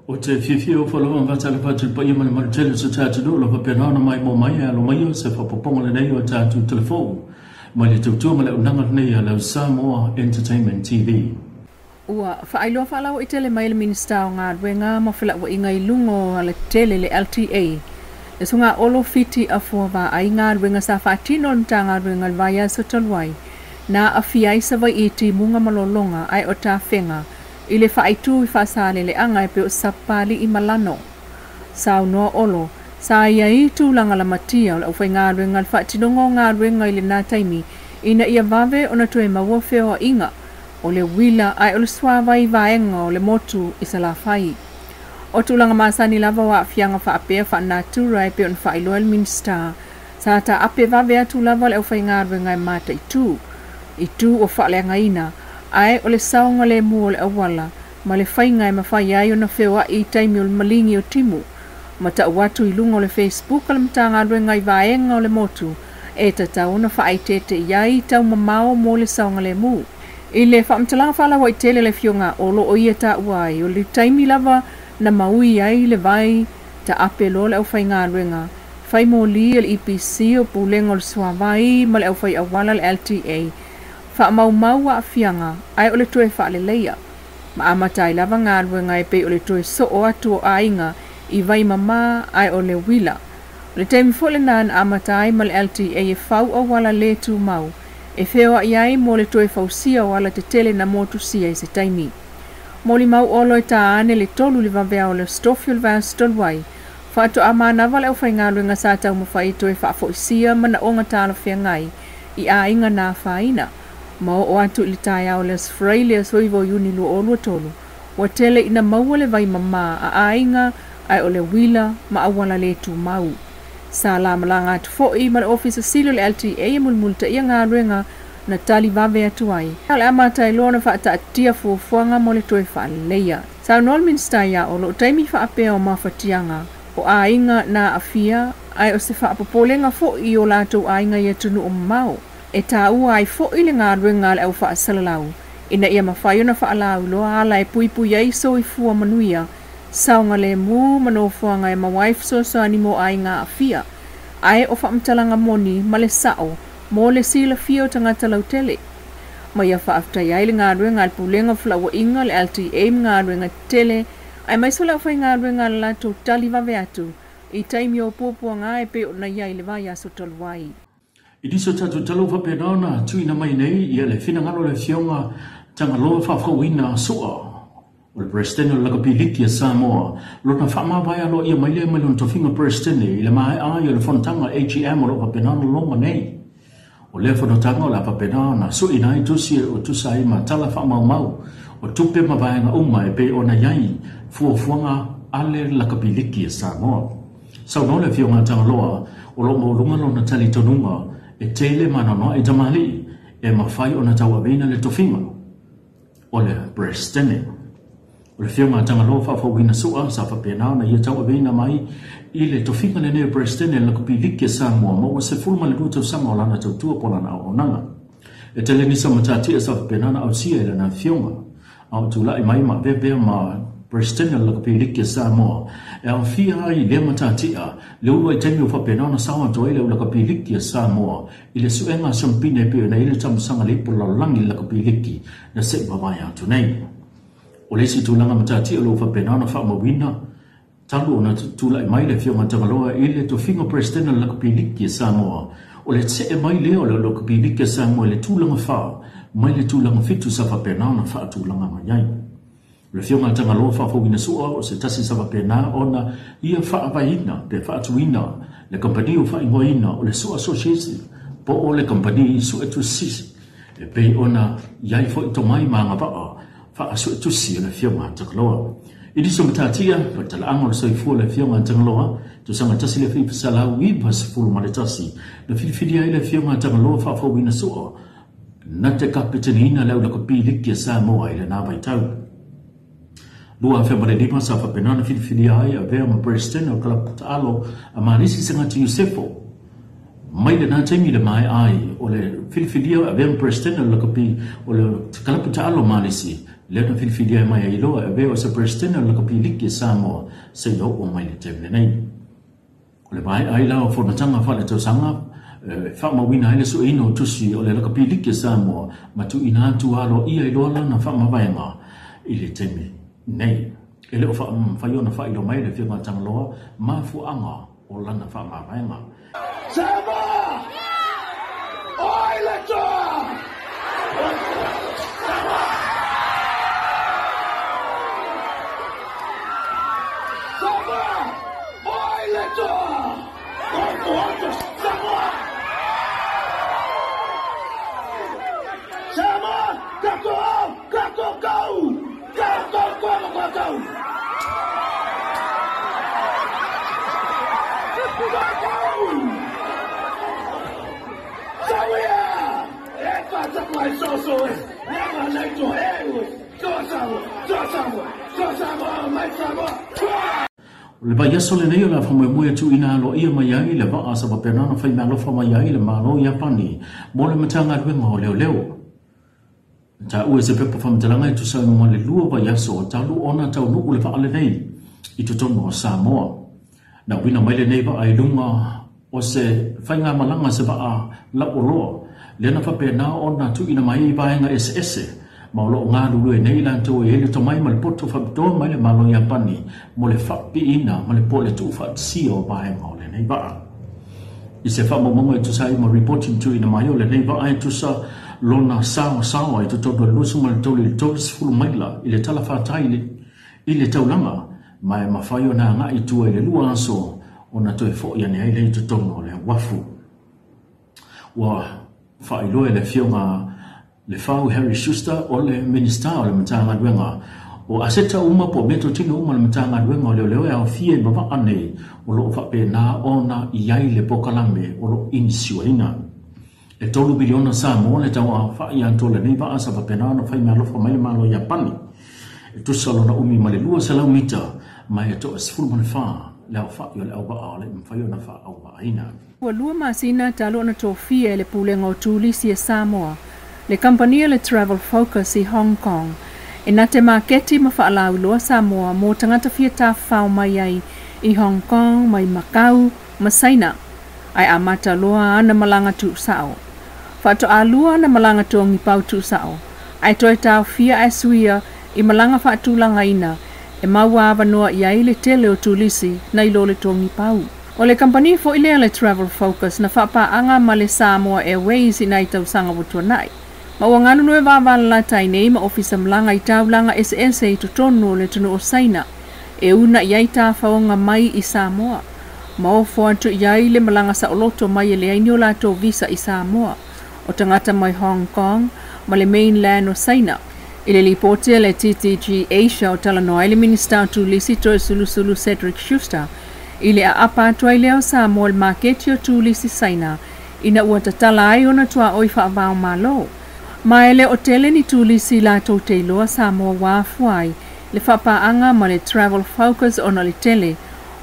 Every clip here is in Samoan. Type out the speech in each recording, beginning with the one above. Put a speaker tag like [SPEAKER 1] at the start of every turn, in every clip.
[SPEAKER 1] Ou te fiafia e ofo alofa ma faatalofa atu i le paia ma le malu tele o si o ta atunuu o lo o faapena ona maimoa mai e alo maia se faaopoopoga lenei o a tatou telefou mai le tautua ma le auaunaga lenei a lau Samoa Entertainment TV.
[SPEAKER 2] Ua faailoa faalauaitele mai e le Minisita o Galuega ma Felauaiga i luga o alatele le LTA le Sugaolo Fiti Afua Vaai galuega sa faatino e le Matagaluega i le vaiaso talu ai na aafia ai Savaii i timuga ma lologa ae o tafega i le faaitu i Faasaleleaga e pei o Sapapalii ma Lano. Saunoa Olo, sa i ai tulaga lamatia o le aufaigaluega i le faatinoga o galuega i lena taimi ina ia vave ona toe maua feoaiga o le uila ae o le suavai i vaega o le motu i Salafai. O tulaga masani lava o aafiaga faapea faanatura e pei ona faailoa e le Minisita, sa taape vave atu lava le aufaigaluega e mataitu i tu ua faaleagaina ae o le saogalemu o le auala ma le faiga e mafai ai ona feoai i taimi o le maligi o timu ma tau atu i luga o le Facebook a le Matagaluega i vaega o le motu e tatau ona faaeteete i ai taumamao mo le saogalemu. I le faamatalaga faalauaitele a le Afioga o lo o ia taua ai, o le taimi lava na maui ai le vai taape loa le aufaigaluega fai moli a le EPC o Pulega o le Suavai ma le aufaiauala a le LTA faamaumau aafiaga ae o le toe faaleleia ma amata ai lava galuega e pei o le toe soo atu o aiga i vai mamā ae o le uila. O le taimi foi lena na amata ai ma le LTA e fau auala le tumau e feoai ai mo le toe fausia o alatetele na motusia i se taimi. Molimau Olo e tā ane le 3 i le vaveao o le Aso Tofi o le vaiaso talu ai, faatoa manava le aufaigaluega sa taumafai e toe faafoisia manaoga talafeagai i aiga na afaina. Ma oo atu i le taeao o le Aso Faraile le aso 9 o Iuni 2023, ua tele ina maua le vai mamā a aiga ae o le uila ma auala le tumau. Sa lamalaga atu foi ma le Ofisa Sili o le LTA e mulimulitaia galuega na tali vave atu ai. O le amata ai loa ona faataatia fuafuaga mo le toe faaleleia. Saunoa le Minisita ia o loo taimi faapea o mafatiaga o aiga na aafia ae o se faapopolega foi i o latou aiga i atunuu mamao. E taua ai foi le galuega a le aufaasalalau ina ia mafai ona faalauiloa ala e puipui ai soifua manuia, saogalemu ma nofoaga e maua ai fesoasoani mo aiga aafia, ae o faamatalaga moni ma le sao mo le silafia o tagata lautele. Ma ia faafetai ai le galuega a le Pulega o Felauaiga, le LTA ma galuega tetele, aemaise o le aufaigaluega a le latou tali vave atu i taimi o puapuaga e pei ona i ai le vaiaso talu ai.
[SPEAKER 1] I nisi o tatou tala ua faapena ona tuuina mai nei ia le finagalo o le Afioga Tagaloa Faafouina Soa, o le Peresetene o le Lakapi Liki a Samoa, lona faamavae aloaia mai lea mai lona tofiga Peresetene i le maea ai o le fonotaga AGM o lo o faapena ona loma nei. O lea fonotaga o le a faapena ona sueina ai tusi o tusa ai ma tala faamaumau o tupe ma vaega uma e pei ona i ai fuafuaga a le Lakapi Liki a Samoa. Saunoa le Afioga a Tagaloa, o lo o maualuga lona talitonuga e tele ma anoanoai tamalii e mafai ona tauaveina le tofiga o le Peresetene. O le Afioga a Tagaloa Faafouina Sua sa faapena ona ia tauaveina mai i le tofiga lenei o Peresetene Lakapi Liki a Samoa ma ua 12 tausaga o lana tautua po o lana auaunaga. E tele nisi o matatia sa faapena ona ausia e lana afioga. A o tulai mai ma avea pea ma Peresetene o le Lakapi Liki a Samoa, e aofia ai lea matatia le ulu ai taimi ua faapena ona sao atu ai le au Lakapi Liki a Samoa i le suega a Siamupine e pei ona i ai le taumusaga le ipu lalolagi le Lakapi Liki na se i mavae atu nei. O le isi tulaga matatia o lo o faapena ona faamauina talu ona tulai mai le Afioga Tagaloa i le tofiga Peresetene o le Lakapi Liki a Samoa, o le see mai lea o le Lakapi Liki a Samoa i le tulaga fa mai le tulaga fitu sa faapena ona faatulaga mai ai. O le Afioga Tagaloa Faafouina Sua o se tasi sa faapena ona ia faavaeina pe faatuina le kamupani ua faaigoaina o le Sua Association po o le kamupani suetusi e pei ona i ai foi tomai ma agavaa faasuetusi o le Afioga Tagaloa. I nisi o matatia, faatalaaga o le soifua o le Afioga a Tagaloa, tausaga 1991, na filifilia ai le Afioga a Tagaloa Faafouina Sua na te kapeteniina le au lakapi liki a Samoa i lena vaitau. 2005 sa faapena ona filifilia ai avea ma Peresetene o le Kalapu Taalo a Manisi Sengati Iosefo. Mai lena taimi i le maea ai o le filifilia avea ma Peresetene o le Lakapi o le Kalapu Taalo a Manisi, Lea na filifilia mai ai loa e avea o se Peresetene o le Lakapiliki a Samoa seia oo mai le taimi lenei. O le maea ai la o fonotaga faaletausaga e faamauina ai le sueina o tusi o le Lakapiliki a Samoa ma tuuina atu aloaia ai loa lana faamavaega i le taimi nei. E le o faamafai ona faailoa mai e le Afioga a Tagaloa mafuaaga o lana faamavaega.
[SPEAKER 3] Samoa! Oi le toa! Samoa! Samoa! Oi le toa! Samoa! Samoa! Tatou au! Tatou kau! Kau, kau, kau, kau, kau!
[SPEAKER 1] O le vaiaso lenei o le a faamoemoe e tuuina aloaia mai ai le vaa sa faapena ona faimeaalofa mai ai le Malo Iapani mo le Matagaluega o Leoleo. Na taua i se pepa faamatalaga e tusa ai ma le 2 vaiaso talu ona taunuu le vaa lenei i totonu o Samoa. Na uina mai lenei vaa i luga o se faigamalaga se vaa lauoloa lea na faapena ona tuuina mai ai vaega eseese ma o lo o galulue nei latou e i ai le tomai ma le poto faapitoa mai le Malo Iapani mo le faapipiina ma le po le tuufaatasia o vaega o lenei vaa. I se faamaumauga e tusa ai ma ripoti na tuuina mai o lenei vaa e tusa lona saosaoa i totonu o le 23 i le 30 maila i le talafatai i le taulaga ma e mafai ona agai i tua i le 2 aso ona toe foi ane ai lea i totonu o le uafu. Ua faailoa e le Afioga Lefau Harry Schuster o le Minisita o le Matagaluega o Aseta uma po o meatotino uma o le Matagaluega o Leoleo e aofia i mavaa nei o lo o faapena ona i ai le polokalame o lo o inisiuaina. E 3 miliona Samoa le tauaofai atoa lenei vaa sa faapena ona faimeaalofa mai le Malo Iapani. E tusa lona umi ma le 200 mita ma e toa 14 le aofai o le auvaa o le mafai ona faauvaaina.
[SPEAKER 2] Ua 2 masina talu ona tofia e le Pulega o Turisi a Samoa, le kamupani le Travel Focus i Hong Kong, e na te maketi ma faalauiloa Samoa mo tagata fia tafafao mai ai i Hong Kong, mai Macau ma Saina, ae amata loa ana malaga tuusao. Faatoalua ana malaga togipau tuusao, ae toe taofia ae suia i malaga faatulagaina e maua avanoa i ai le tele o turisi nai lo le togipau. O le kamupani fo'i lea le Travel Focus na faapaaga ma le Samoa Airways i nai tausaga ua tuana'i. Ma ua galulue vavalalata nei ma ofisa malaga i taulaga eseese i totonu o le atunuu o Saina e una i ai tafaoga mai i Samoa. Ma ofo atu i ai le malaga saoloto mai e leai ni o latou visa i Samoa. O tagata mai Hong Kong ma le mainland o Saina. I le lipoti a le TTG Asia o talanoa ai le Minisita o Turisi Toesulusulu Cedric Schuster i le aapa atu ai lea o Samoa i le maketi o turisi Saina ina ua tatala ai ona tuaoi faavao malo. Ma e le o tele ni turisi latou te iloa Samoa ua afua ai le faapaaga ma le Travel Focus ona le tele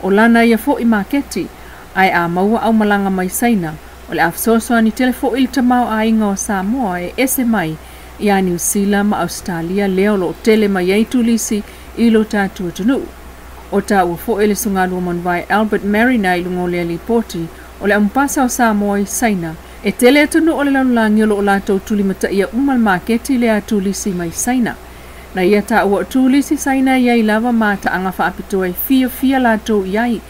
[SPEAKER 2] o lana ia fo'i maketi ae a maua aumalaga mai Saina o le a fesoasoani tele fo'i le tamaoaiga o Samoa e ese mai ia Niu Sila ma Ausetalia lea o loo tele mai ai turisi i lo tatou atunuu. O taua fo'i le sugalua manuvae Albert Mariner i luga o lea lipoti o le aumapasa o Samoa i Saina. E tele atunuu o le lalolagi o loo latou tulimataia uma le maketi lea turisi mai Saina. Na ia taua o turisi Saina i ai lava mataaga faapitoa e fiafia latou i ai.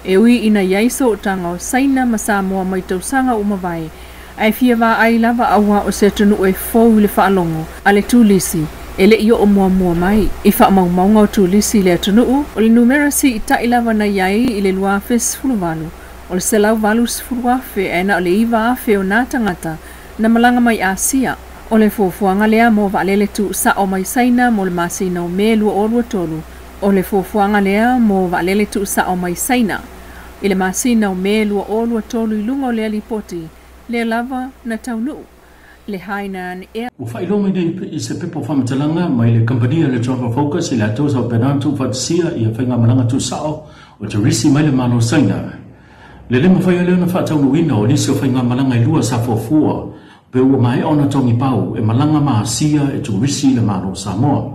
[SPEAKER 2] E ui ina i ai sootaga o Saina ma Samoa mai tausaga uma vae. Ae fia vaai lava auā o se atunuu e fou i le faalogo a le turisi e le'i oo muamua mai. I faamaumauga o turisi i le atunuu, o le numera siitai lava na i ai i le 2018, o le 180,000 ae na o le 9,000 o nā tagata na malaga mai Asia. O le fuafuaga lea mo vaalele tuusao mai Saina mo le masina o Me 2023. O le fuafuaga lea mo vaalele tuusao mai Saina i le masina o Me 2023 i luga o lea lipoti lea lava na taunuu le Hainan Air.
[SPEAKER 1] Ua faailoa mai nei i se pepa o faamatalaga mai le kamupani a le Travel Focus i latou sa faapena tuufaatasia ia faigamalaga tuusao o turisi mai le Malo Saina. Le le mafai ai lea ona faataunuuina o nisi o faigamalaga e 2 sa fuafua pe ua maea ona togipau e malaga ma Asia e turisi i le Malo Samoa.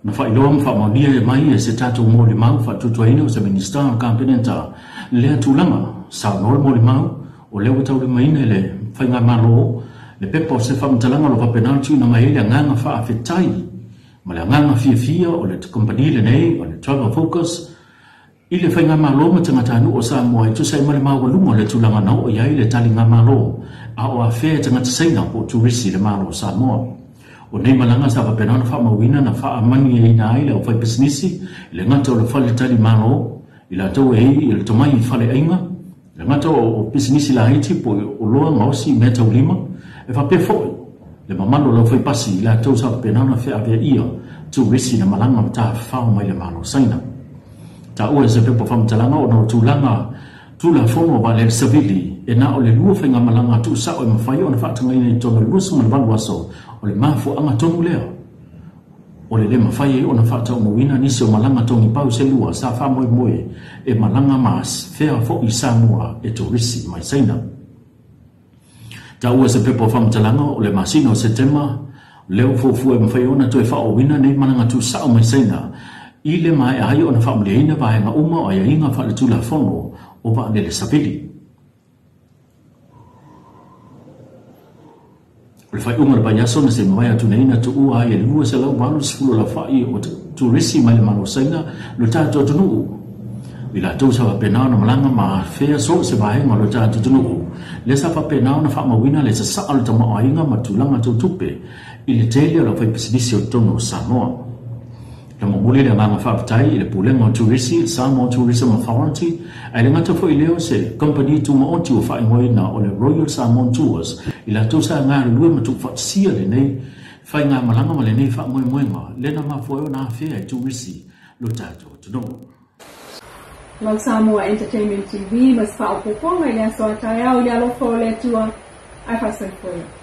[SPEAKER 1] Na faailoa ma faamaonia mai e se tatou molimau faatuatuaina o se Minisita o le Kapeneta lea tulaga. Saunoa le molimau o lea ua taulimaina e le Faigamalo le pepa o se faamatalaga o lo o faapena ona tuuina mai ai le agaga faafetai ma le agaga fiafia o le kamupani lenei o le Travel Focus i le Faigamalo ma tagatanuu o Samoa e tusa ai ma le maualuga o le tulaga na oo i ai le taligamalo a o afea e tagata Saina po o turisi i le Malo o Samoa. O nei malaga sa faapena ona faamauina na faamanuiaina ai le aufaipisinisi i le gata o le fale tali malo i latou e i i le tomai i faleaiga, le gata o pisinisi laiti po o oloa gaosi i meataulima, e faapea foi le mamalu o le aufaipasi i latou sa faapena ona feaveaia turisi na malaga ma tafafao mai le Malo o Saina. Taua e se pepa faamatalaga ona o tulaga Tulafono Vaalele Savili e na o le 2 faigamalaga tuusao e mafai ona faatagaina i totonu o le 28 aso o le mafuaaga tonu lea o le lē mafai ai ona faataunuuina nisi o malaga togipau se lua sa faamoemoe e malaga ma fea foʻi Samoa e turisi mai Saina. Taua se pepa o faamatalaga o le masina o Setema lea ua fuafua e mafai ona toe faaauauina nei malaga tuusao mai Saina i le maea ai ona faamaliaina vaega uma o aiaiga faaletulafono o vaalele savili. O le faaiuga o le vaiaso na se mavae atu nei na tuua ai e 280 laufai o turisi mai le Malo o Saina lo tatou atunuu i latou sa faapena ona malaga ma afea so o se vaega o lo tatou atunuu, lea sa faapena ona faamauina le sasaa o le tamaoaiga ma tulaga tau tupe i le tele o le aufaipisinisi o totonu o Samoa. Na momoli le agaga faafetai i le Pulega o Turisi, Samoa Tourism Authority, ae le gata foi i lea o se kamupani tumaoti ua faaigoaina o le Royal Samoan Tours i latou sa galulue ma tuufaatasia lenei faigamalaga ma lenei faamoemoega lea na mafua ai ona afea e turisi lo tatou atunuu.
[SPEAKER 2] Lau Samoa Entertainment TV ma se faaopoopoga i le aso a taeao i le alofa o le Atua ae faasoifuaina.